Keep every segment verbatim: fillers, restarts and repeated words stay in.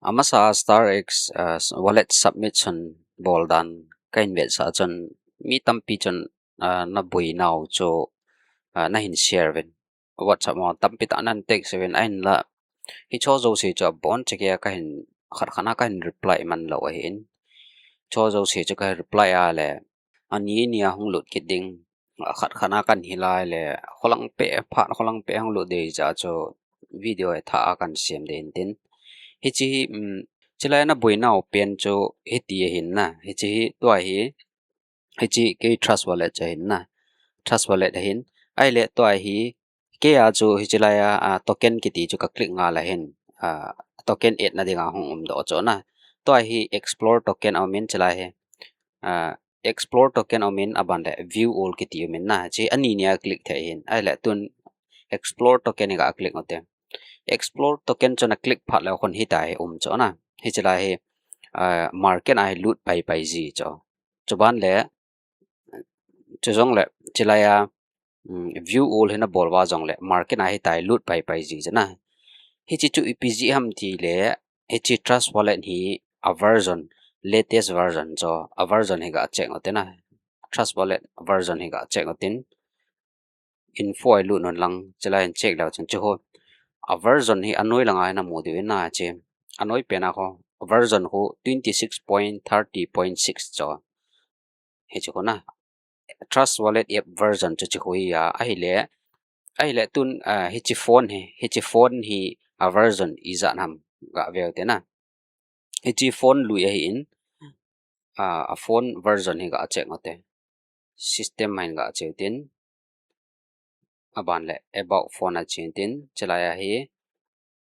Amasa a Star X, ah, wallet submission bol dan kahin vetsah chun mi tampi chun, ah, naboi nau chu, ah, nahin share uvin. WhatsApp ma tampi tah nahin text uvin ahinla. Hicho jouse chu abon cheh a kahin khat khat a kahin reply man lou ahin. Hicho jouse chu kahin reply a le. Ani ni a hung lut kit ding. Khat khat a kahin hilai le. Kholang peh, phat kholang peh hung lut ding jeh chu video e tha a kahin sem ding tin. Hiche hi, um, chulai naboi nau pen chu hiti ahin na. Hiche hi tua hi. Hiche kei Trust Wallet chu ahin na. Trust Wallet ahin. Ahile tua hi kei a chu hiche lai a, a, token kiti chu ka click ngal ahin. A, token add na dinga hung um doh chu na. Tua hi explore token aumin chulai hi. A, explore token aumin aban le view all kiti aumin na. Hiche ani ni a click thei ahin. Ahile tun explore token hi ka click ute. Explore token chu na click phat le khun hita hi um chu na. Hiche lai hi, a, market a hi lut pai pai ji chu. Chuban le, chu jong le, chulai a, um, view all hi nabol uva jong le, market a hita hi lut pai pai ji chu na. Hiche chu ipi jeh ham ti le, hiche Trust Wallet hi a version, latest version chu, a version hi ka check ute na. Trust Wallet version hi ka check utin. Info a i lut un lang, chulai in check leu chun chu ho. A version hi anoi langa hi namu diu ahin na hiche. Anoi pen a ho. Version ho twenty six point thirty point six chu. Hiche ho na. Trust Wallet app version chu hiche ho hi a, ahile. Ahile tun, ah, hiche phone hi, hiche phone hi a version ijat ham ga ve ute na. Hiche phone lui ahin, ah, a phone version hi ga check ute. System a hin ga che utin. Aban le about phone a che utin. Chulai a hi.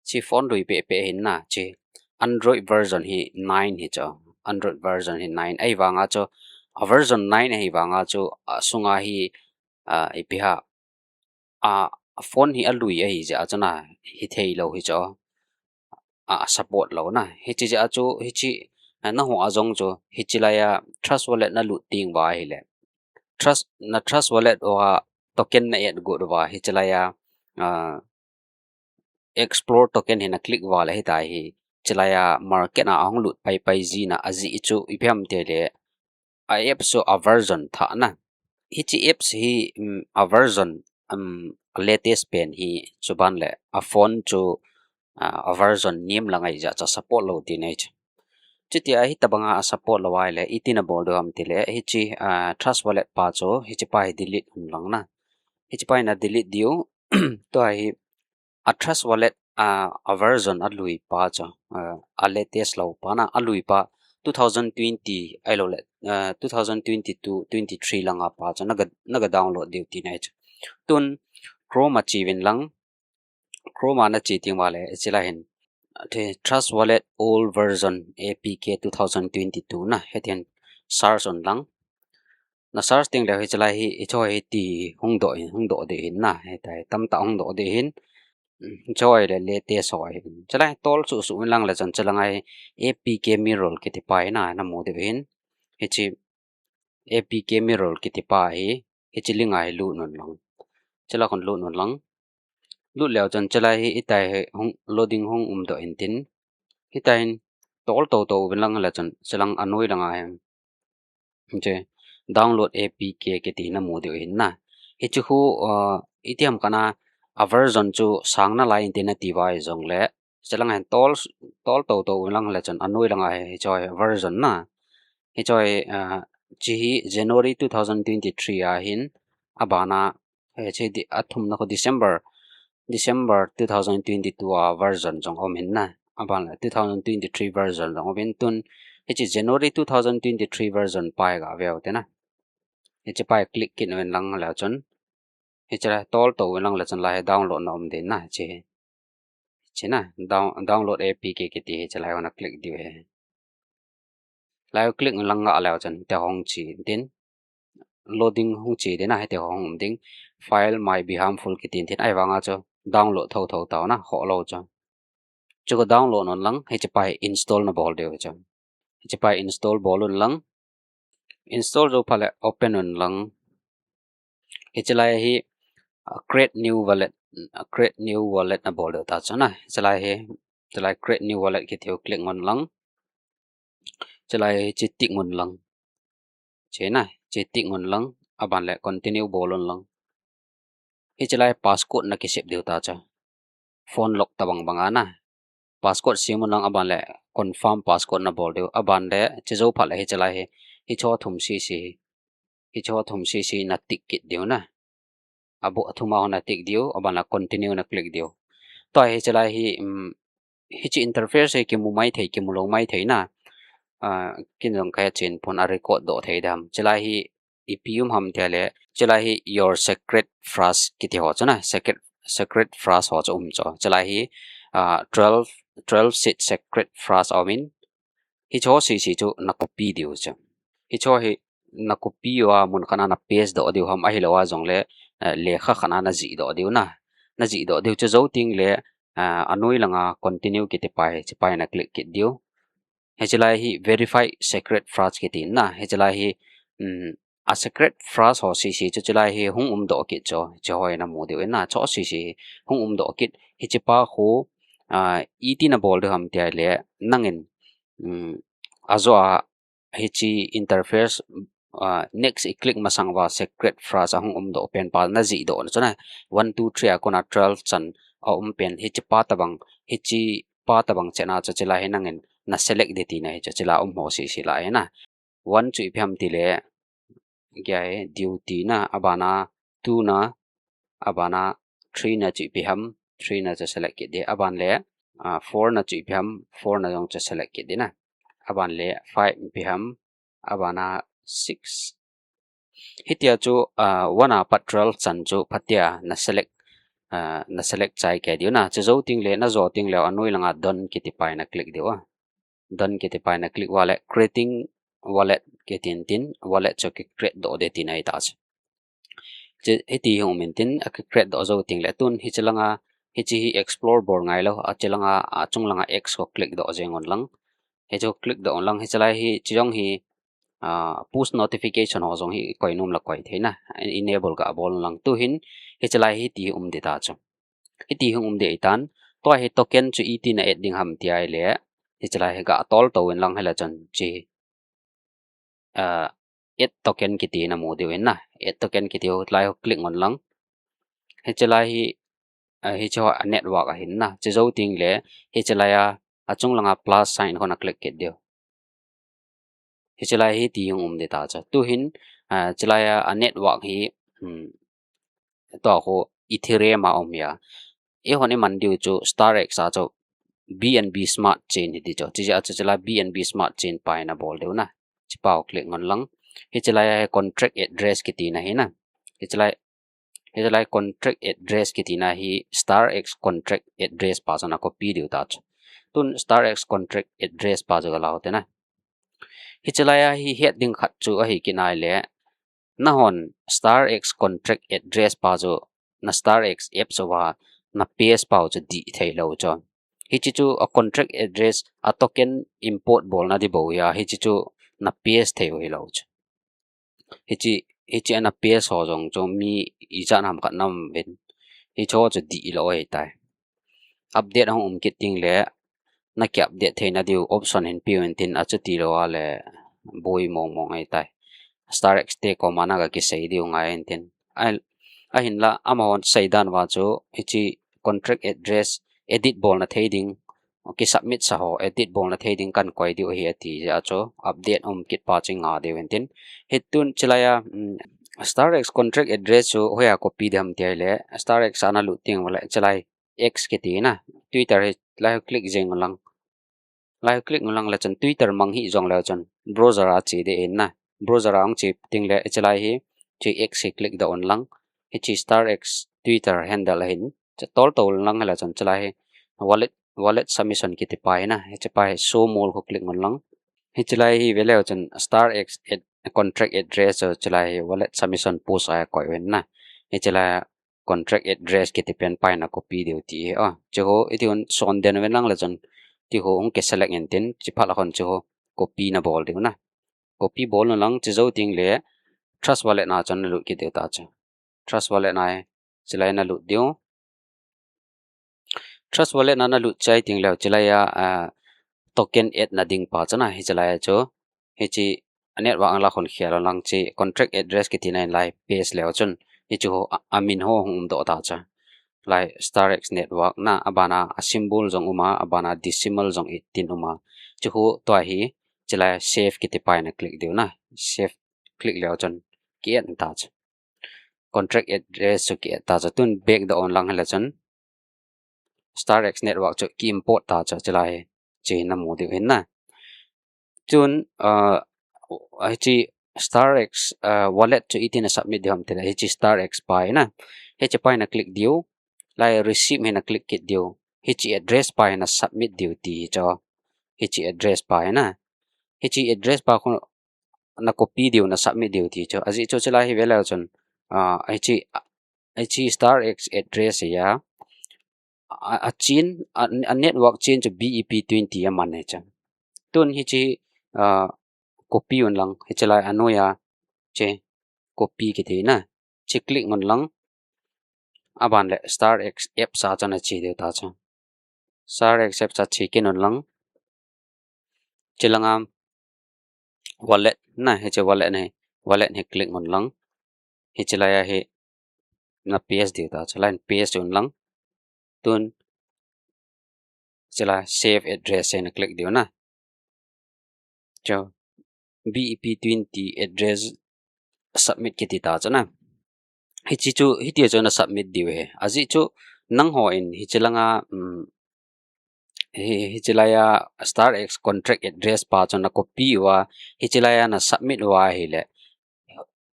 Hiche phone lui peh peh ahin na. Hiche Android version hi nine hi chu. Android version hi nine. Ahivanga chu. A version nine ahivanga chu. A sunga hi. Ah, ipi ham. A, a phone hi alui ahi jeh a chu na, hithei lou hi chu. A, a support lou na. Hiche jeh a chu, hiche, a, naho a jong chu, hiche lai a Trust Wallet nalut teng uva ahile. Trust, na Trust Wallet uva token na add got uva, hiche lai a, a, explore token hi na click uva le hita hi. Hiche lai a market a ahung lut pai pai ji na ajeh chu ipi ham ti le. A apps chu a version thah na. Hiche apps hi, um, a version, um, a latest pen hi chuban le a phone chu, uh, a version nem lang ahi jeh chu support lou tina ahi chu. Chuti a hitabanga a support lou ahile, iti nabol diu ham ti le, hiche, uh, Trust Wallet pa chu, hiche pa hi delete un lang na. Hiche pa hi na delete diu, tua hi, a Trust Wallet, a, a version alui pa chu, a, a latest lou pa na, alui pa two thousand twenty ahilou le, a, two thousand twenty-two, twenty-three langa pa chu naga, naga download diu tina ahi chu. Tun Chrome a che uvin lang, Chrome a na che teng uva le, hiche lai hin, the Trust Wallet old version A P K two thousand twenty-two na, hitin search un lang. Na search teng le hiche lai hi, hiche hi ti hung doh hin, hung doh ding hin na, hitia hi tamtah hung doh ding hin. Hiche hi le latest ho ahin. Hiche lai tol suh suh in lang le chun hiche lang a hi A P K mirror kiti pa hi na, namu diu hin. Hiche A P K mirror kiti pa hi, hiche link a hi lut un lang. Hiche lah khun lut un lang. Lut leu chun hiche lai hi hitia hi hung loading hung um doh in tin. Hitia hin tol tou tou uvin lang le chun hiche lang anoi lang a hin. Hiche download A P K kiti namu diu hin na. Hiche khu, uh, iti ham kana a version chu sang nalai in tin nati uva ahi jong le. Hiche lang hin tol, tol tou tou uvin lang le chun anoi lang a hi, hiche hi version na. Hiche hi, uh, hiche hi January two thousand twenty-three a hin abana, eh, hiche di, athumna khu December, December two thousand twenty-two a version jong um hin na. Aban le two thousand twenty-three version jong um hin tun. Hiche January two thousand twenty-three version pa hi ga ve ute na. Hiche pa hi click kit uvin lang le chun. Hiche lah tol tou uvin lang le chun lah hi download na um ding na hiche hi. Hiche na, down-, download A P K kiti hi hiche lai hon a click diu hi. Lai click lang nga leu chun, hitia hung che ding. Loading hung che ding na, hitia hung um ding. File might be harmful kiti ding. Ahivanga chu download thotho tao na, khoh lou chu. Chu ka download un lang, hiche pa hi install na bol diu chu. Hiche pa hi install bol un lang. Install jou phat le open un lang. Hiche lai hi, uh, create new wallet, uh, create new wallet na bol diu ta chu na. Hiche lai hi Chulai create new wallet kiti ho click ngon lang. Chulai hiche tick ngon lang. Hiche na, hiche tick ngon lang. Aban le continue bol un lang. Hiche lai passcode na kisep diu ta chu. Phone lock tabang bang a na. Passcode sem un lang aban le confirm passcode na bol diu. Aban le hiche jou phat le hiche lai hi. Hiche ho thum sese hi. Hiche ho thum sese na tick kit diu na. Abu athum a ho na tick diu, aban le continue na click diu. Tua hiche lai hi, um, hiche interface hi kimu mai thei, kimu lou mai thei na. Ah, kin jong ka he chen pon a record doh thei dem. Hiche lai hi ipi um ham tia le, hiche lai hi your secret phrase kiti ho chu na, secret, secret phrase ho chu um chu. Hiche lai hi, ah, twelve, twelve seed secret phrase a um in, hiche ho sese chu na copy diu chu. Hiche ho hi na copy uva mun khat a na paste doh diu ham ahilou a jong le, eh, lekha khat a na jih doh diu na. Na jih doh diu chu jou teng le, eh, anoi langa continue kiti pa hi, hiche pa hi na click kit diu. Hiche lai hi verify secret phrase kiti na. Hiche lai hi, um, a secret phrase ho sese chu hiche lai hi hung um doh kit chu. Hiche ho hi na mu diu in na, hiche ho sese hi hung um doh kit. Hiche pa khu, ah, iti na bol diu ham tia le, nangin, um, ajo a hiche interface, ah, next i click masang uva secret phrase a hung um doh pen pa na jih doh na chu na. One, two, three a kona twelve chan a um pen hiche pa tabang, hiche pa tabang chen a chu hiche lai hi nangin na select ding tina hi chu hiche lai um ho sese lai hi na. One chu ipi ham ti le, kei a hi duty na, aban a two na, aban a three na chu ipi ham, three na chu select kit ding. Aban le, ah, four na chu ipi ham, four na jong chu select kit ding na. Aban le five ipi ham, aban a six. Hitia chu, ah, one a pat twelve chan chu phatea na select, ah, na select chai kei diu na. Chu jou teng le, na jo teng le, anoi langa done kiti pa hi na click diu a. Done kiti pa hi na click uva le, creating wallet kiti in tin, wallet chu ki create doh ding tina hi ta chu. Hiche, hiti hi um in tin, a ki create doh jou teng le tun, hiche langa, hiche hi explore bol ngai lou, ache langa, achung langa X ko click doh jeng un lang. Hiche ho click doh un lang, hiche lai hi, hiche jong hi, ah, push notification ho jong hi koi nom le koi thei na, enable ga bol un lang. Tu hin, hiche lai hi hiti hi um ding ta chu. Hiti hi um ding ahi tan, tua hi token chu iti na add ding ham tia le, hiche lai hi ga tol to in lang hile chun hiche, ah, add token kiti na mu diu in na. Add token kiti ho lai ho click ngon lang. Hiche lai hi, ah, hiche ho a network ahin na. Hiche jou teng le, hiche lai a, achung langa plus sign ho na click kit diu. Hiche lai hi hiti hi um ding ta chu. Tu hin, ah, hiche lai a, a network hi, um, tua khu Ethereum a um hi a. Eihon i man diu chu Star X a chu B N B Smart Chain hi ti chu. Hiche a chu hiche lai B N B Smart Chain pa hi na bol diu na. Hiche pa ho click ngon lang. Hiche lai a hi contract address kiti na hi na. Hiche lai, hiche lai contract address kiti na hi Star X contract address pa chu na copy diu ta chu. Tun Star X contract address pa chu ga lau te na. Hiche lai a hi het ding khat chu ahi kit nai le, nahon Star X contract address pa chu na Star X app chu va na paste pau chu dih thei lou chu. Hiche chu a contract address a token import bolna ding bou hi a, hiche chu na paste thei u hi lou chu. Hiche, hiche ana paste ho jong chu mi ijat ham khat na um uvin. Hiche ho chu dih lou ahi tai. Update ahung um kit ding le, na ki update theina diu option hin piu in tin, achuti lou a le boi mong mong ahi tai. Star X te koma na ga kisei diu ngai in tin. Ahin la, amahon seidan uva chu, hiche contract address edit bolna thei ding, ki submit sa ho edit bolna thei ding kan koi diu ahi ati jeh a chu, update um kit pa chu i nga diu in tin. Hitun chulai a, um, Star X contract address chu hoiya copy ding ham ti ahile, Star X a na lut ding ule, chulai X kiti na, Twitter hi lai click jeng u lang. Lai click u lang le chun Twitter mang hih jong le chun browser a che ding ahin na. Browser a hung che ding le, chulai hi, hiche X hi click doh un lang. Hiche Star X Twitter handle ahin. Chu tol to lang hile chun chulai hi wallet, wallet submission kiti pa hi na. Hiche pa hi show more khu click un lang. Hiche lai hi ve leu chun Star X ad-, contract address chu chulai hi wallet submission post a koi u ahin na. Hiche lai contract address kiti pen pa hi na copy diu ti hi a. Hiche ho, iti hon son den uvin lang le chun, hiche ho hung ki select in tin, hiche phat a hon hiche ho copy na bol diu na. Copy bol un lang hiche jou ding le, Trust Wallet na chun na lut kit diu ta chu. Trust Wallet na hi, chulai na lut diu. Trust Wallet na nalut chai ting leu, chilai a, ah, token add na ding pa chu na, hichilai a chu, hichi a network a la khun khel lang chi contract address kiti na in lai paste leu chun, hichu ho a, a min ho hung um doh ta chu. Lai Star X Network na, abana a symbol jong um a, abana decimal jong eighteen um a. Chu ho tua hi, chilai save kiti pa in a click diu na. Save click leu chun ki add ta chu. Contract address chu ki add ta chu. Tun back doh un lang hile chun Star X Network chu ki import ta chu, chilai hi. Chi na mu diu hin na. Chun, ah, hichi Star X, ah, wallet chu itin a submit diu ham tile, hichi Star X pa hi na. Hichi pa hi na click diu. Lai receipt hi na click kit diu. Hichi address pa hi na submit diu ti hi chu. Hichi address pa hi na. Hichi address pa khu na copy diu, na submit diu ti chu. Ajeh chu chilai hi ve leu chun, ah, hichi, hichi Star X address hi a, a, a chain, a, a network chain chu B E P twenty a man hi chu. Tun hichi, ah, copy un lang, hichilai a noi a, chi copy kiti na. Chi click un lang. Aban le Star X apps a chu na chi diu ta chu. Star X apps a chi kit un lang. Chilanga wallet na, hichi wallet na hi, wallet hi click un lang. Hichilai a hi na paste diu ta chu, lai paste un lang. Tun chilai save address hi na click diu na. Chu B E P twenty address submit kiti ta chu na. Hichi chu, hiti chu na submit diu hi. Ajeh chu nangho in hichilanga, um, hi, hichilai a Star X contract address pa chu na copy uva, hichilai a na submit uva hile,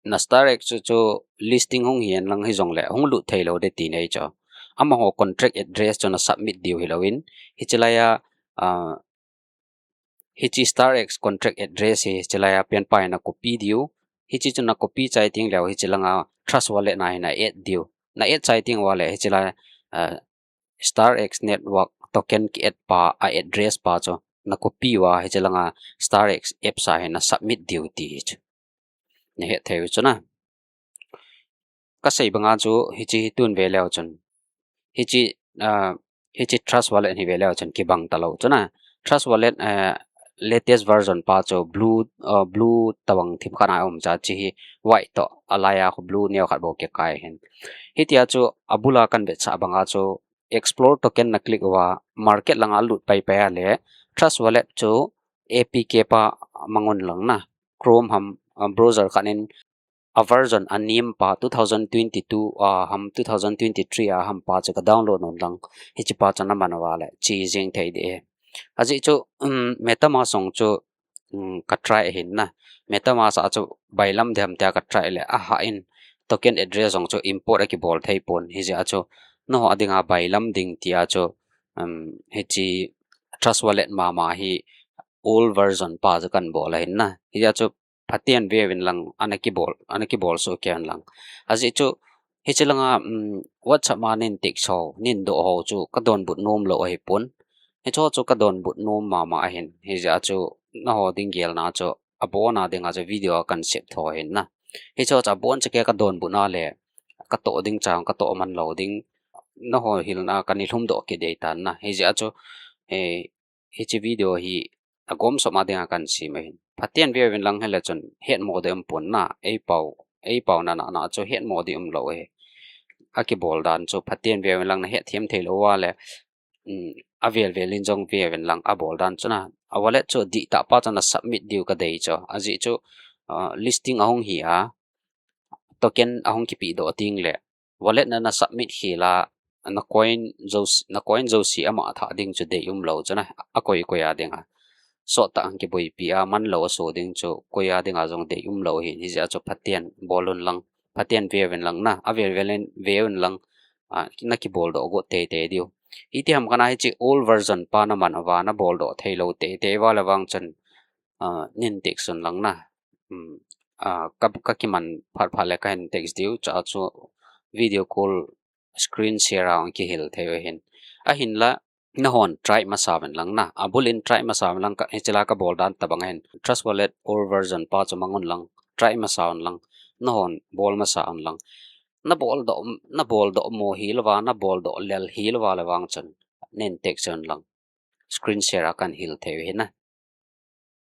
na Star X chu, chu listing hung hi en lang hi jong le, hung lut thei lou de ti nei chu. Amaho contract address chu na submit diu hi lou in, hichilai a, ah, hichi Star X contract address hi, hichilai a pen pa hi na copy diu. Hichi chu na copy chai ting leu, hichilanga Trust Wallet na hi na add diu. Na add chai ting uva le, hichilai, ah, Star X Network token ki add pa, a address pa chu na copy uva, hichilanga Star X apps a hi na submit diu ti hi chu. Na het thei u chu na. Ka sei banga chu hichi hi tun ve leu chun. Hichi, ah, hichi Trust Wallet hi ve leu chun kibang ta lou chu na. Trust Wallet, ah, latest version pa chu blue, ah, blue tabang thim khat a um cha, chi hi white toh, a lai a khu blue neo khat bou kikai hin. Hitia chu a bula kan vetsah banga chu explore token na click uva, market langa lut pai pai a le, Trust Wallet chu A P K pa mang un lang na, Chrome ham, ah, browser khat in a version a name pa two thousand twenty-two a ham, two thousand twenty-three a ham pa chu ka download un lang, hichi pa chu na man uva le, chi jing thei ding ahi. Ajeh chu, um, MetaMask jong chu, um, ka try ahin na. MetaMask a chu bailam ding ham tia ka try le, aha in token address jong chu import a kibol thei pon, hijeh a chu nangho a dinga bailam ding tia chu, um, hichi Trust Wallet mama hi old version pa chu kan bol ahin na. Hijeh a chu Pathen veuvin lang, ana kibol, ana kibol soh kei un lang. Ajeh chu, hichi langa, um, WhatsApp a nin text ho, nin doh ho chu ka donbut nom lou ahi pon. Hicho chu ka donbut nom mama ahin. Hijeh a chu, nangho ding gelna chu, abon a dinga chu video a kan sep tho ahin na. Hicho chu abon cheh kei ka donbut na le, ka toh ding chang, ka toh man lou ding. Nangho hilna kan ilhum doh kei dei tan na. Hijeh a chu, eh, hichi video hi agom sop a dinga kan sem ahin. Pathen veuvin lang hile chun hetmo ding um pon na, ei pao, ei pao na na na chu hetmo ding um lou ahi. A kibol dan chu Pathen veuvin lang na het them thei lou uva le, um, avel vel in jong veuvin lang a bol dan chu na. A wallet chu dihtah pa chu na submit diu ka dei chu. Ajeh chu, ah, listing ahung hi a, token ahung kipe doh ting le, wallet na na submit khel a, na coin jouse, na coin jouse ama thah ding chu dei um lou chu na, a koi koi a dinga. Sot tah hung kiboipi a, man lou a so ding chu koi a dinga jong dei um lou ahin, hijeh a chu Pathen bol un lang, Pathen veuvin lang na, avel vel in veuvin lang, ah, na kibol doh got tei tei diu. Iti ham kana hichi old version pa na man uva na bol doh thei lou tei tei uva le vang chun, ah, nin text un lang na. Um, ah, ka, ka kiman phat phat le ka hin text diu, chua chu video call screen share a hung kihil thei u ahin. Ahinla, nahon try masa uvin lang na. Abul in try masa uvin lang ka, hichi la ka bol dan tabang ahin. Trust Wallet old version pa chu mang un lang. Try masa un lang. Nahon bol masa un lang. Na bol doh, na bol doh mo hi lou va, na bol doh lel hi lou va le vang chun. name tag chu lang screen share a kahin hil thei u ahi na.